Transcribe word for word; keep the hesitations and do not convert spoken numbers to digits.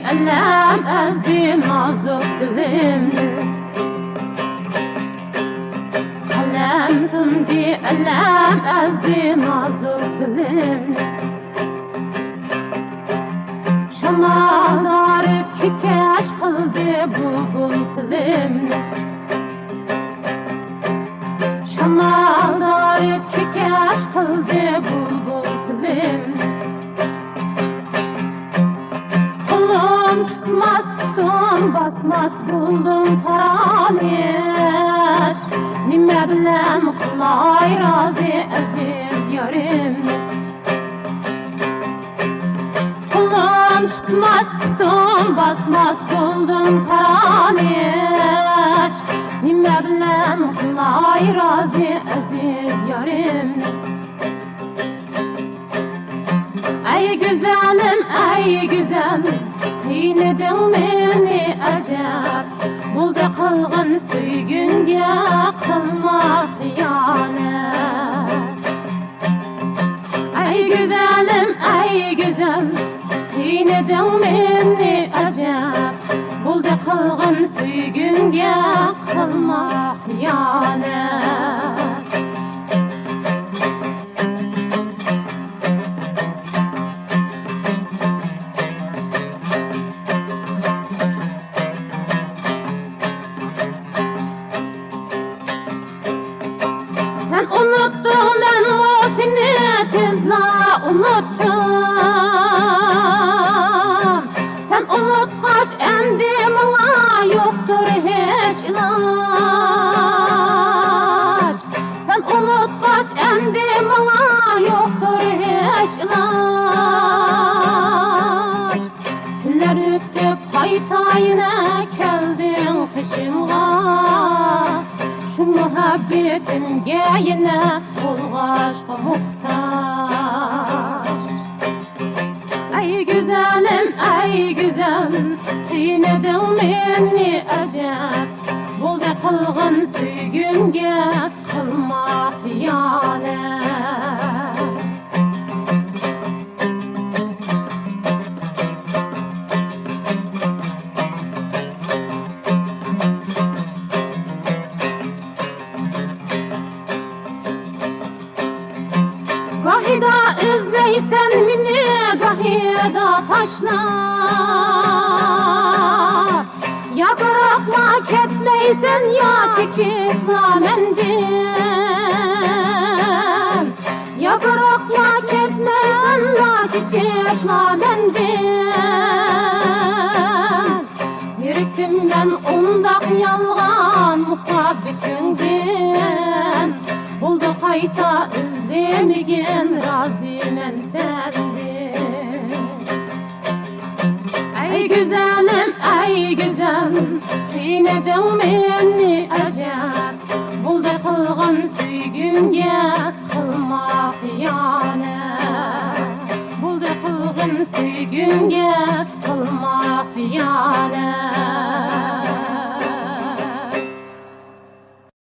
ئەلەم ئەزدى نازۇك دىلىمنى. قەلەم سۇندى، ئەلەم ئەزدى نازۇك دىلىمنى. شامال ئاغرىپ كېكەچ قىلدى بۇلبۇل تىلىمنى. شامال ئاغرىپ كېكەچ قىلدى بۇلبۇل تىلىمنى. قولۇم تۇتماس، پۇتۇم باسماس بولدۇم پارالىچ. نېمە بىلەن قىلاي رازى ئەزىز يارىمنى؟ قولۇم تۇتماس، پۇتۇم باسماس بولدۇم پارالىچ. نېمە بىلەن قىلاي رازى ئەزىز يارىمنى؟ ئەي گۈزەلىم، ئەي گۈزەل، قىينىدىڭ مېنى ئەجەب. بولدى قىلغىن سۆيگۈڭگە قىلما خىيانەت. ئەي گۈزەلىم، ئەي گۈزەل، قىينىدىڭ مېنى ئەجەب. بولدى قىلغىن سۆيگۈڭگە قىلما خىيانەت. سەن ئۇنۇتتۇڭ، مەنمۇ سېنى تېزلا ئۇنۇتتۇم. سەن ئۇنۇتقاچ، ئەمدى ماڭا يوقتۇر ھېچ ئىلاج. سەن ئۇنۇتقاچ، ئەمدى ماڭا يوقتۇر ھېچ ئىلاج. كۈنلەر ئۆتۈپ، قايتا يەنە كەلدىڭ قېشىمغا. شۇ مۇھەببىتىمگە يەنە بولغاچقا موھتاج. ئەي گۈزەلىم، ئەي گۈزەل، قىينىدىڭ مېنى ئەجەب. بولدى قىلغىن سۆيگۈمگە قىلما خىيانەت. گاھىدا ئىزدەيسەن مېنى، گاھىدا تاشلاپ. يا بىراقلا كەتمەيسەن، يا كېچىپلا مەندىن. يا بىراقلا كەتمەيسەن، يا كېچىپلا مەندىن. زېرىكتىم مەن ئۇنداق يالغان مۇھەببىتىڭدىن. بولدى قايتا ئىزدىمىگىن، رازىمەن سەندىن. ئەي گۈزەلىم، ئەي گۈزەل، قىينىدىڭ مېنى ئەجەب. بولدى قىلغىن سۆيگۈمگە قىلما خىيانەت. بولدى قىلغىن سۆيگۈمگە قىلما خىيانەت.